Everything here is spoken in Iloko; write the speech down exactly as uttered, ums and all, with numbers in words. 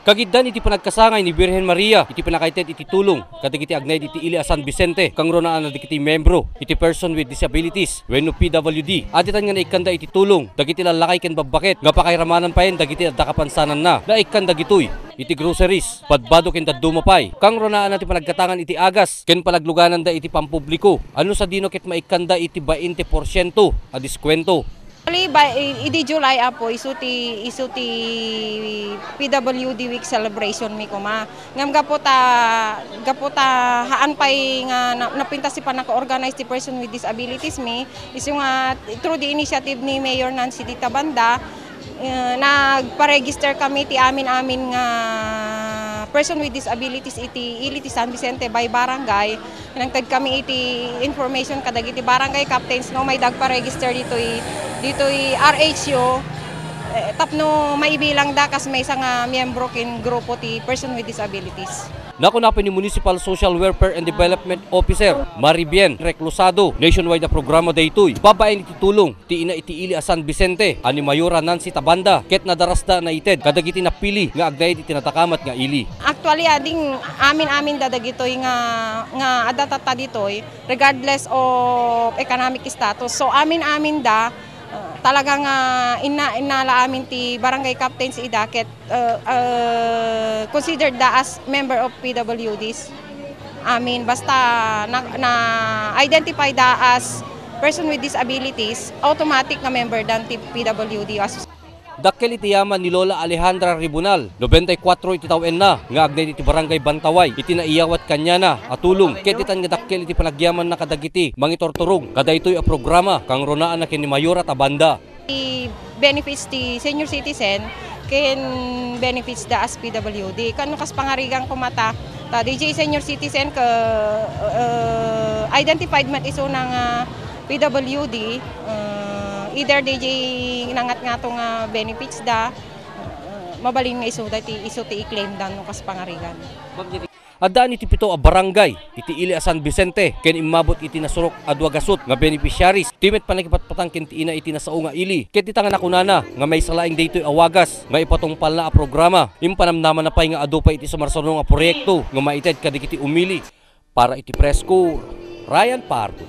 Kagiddan iti panagkasangay ni Birhen Maria iti pannakaited iti tulong kadagiti agnaed iti ili a San Vicente, kangrunaan dagiti membro iti person with disabilities wenno P W D. Aditan nga naikkanda iti tulong dagiti lallakay ken babbaket nga pakairamanan payen dagiti adda kapansananna. Naikkan dagitoy iti groceries, badbado ken dadduma pay. Kangrunaan ti panaggatangan iti agas ken palaglugananda iti pampubliko. Ano sadino ket maikkanda iti bainte porsiento a diskuwento. Actually, by, i-, idi July, Apo, isu ti, isu ti P W D Week celebration mi koma. Ngem gapu ta, gapu ta haan pay nga na-, napintas ti pannaka-organize ti person with disabilities mi, isu nga through the initiative ni Mayor Nancy Dita Banda, eh, nagpa-register kami ti amin-amin nga person with disabilities iti ili ti San Vicente by barangay. Nangted kami iti information kadagiti barangay captains nga umay dagpa-register ditoy, ditoy R H U, eh, tapno maibilangda kas maysa nga miyembro ken grupo ti person with disabilities. Nakuna pay ni Municipal Social Welfare and Development Officer Maribien Reclusado, nationwide a programa daytoy babaen iti tulong ti ina iti ili a San Vicente a ni Mayora Nancy Tabanda ket nadarasda a naited kadagiti napili nga agnaed iti nadakamat nga ili. Actually, ading amin-aminda dagitoy nga, nga adda tatta ditoy, regardless of economic status. So, amin-aminda, uh, talaga nga inna-, innala amin ti barangay captains ida ket, uh, uh, considered da as member of P W Ds. Amin, basta na, na-identify da as person with disabilities, automatic nga member dan ti P W D as Dakkel iti yaman ni Lola Alejandra Ribonal, nobenta y kuatro iti tawenna, nga agnaed iti Barangay Bantaway iti naiyawat kaniana a tulong. Ket ditan nga dakkel iti panagyamanna kadagiti mangiturturog kadaytoy a programa, kangrunaanna ken ni Mayora Tabanda. Ti benefits ti senior citizen ken benefits da as P W D. Kano kas pangarigan koma ta, ta D J senior citizen ke, eh, identified met isuna nga P W D, eh, either D J nangatngato nga benefits da, eh, mabalin nga isu da ti, isu ti i-claim da no kas pangarigan. Addaan iti pito a barangay iti ili a San Vicente ken immabot iti nasurok a dua gasut nga beneficiaries. Ti met pannakipatpatang ken ti ina iti nasao nga ili. Ket dita nga nakunana nga maysa laeng daytoy a wagas nga ipatungpalna a programa, impanamnamanna pay nga adu pay iti sumarsaruno nga proyekto nga maited kadagiti umili. Para iti Press Corps, Ryan Pardo.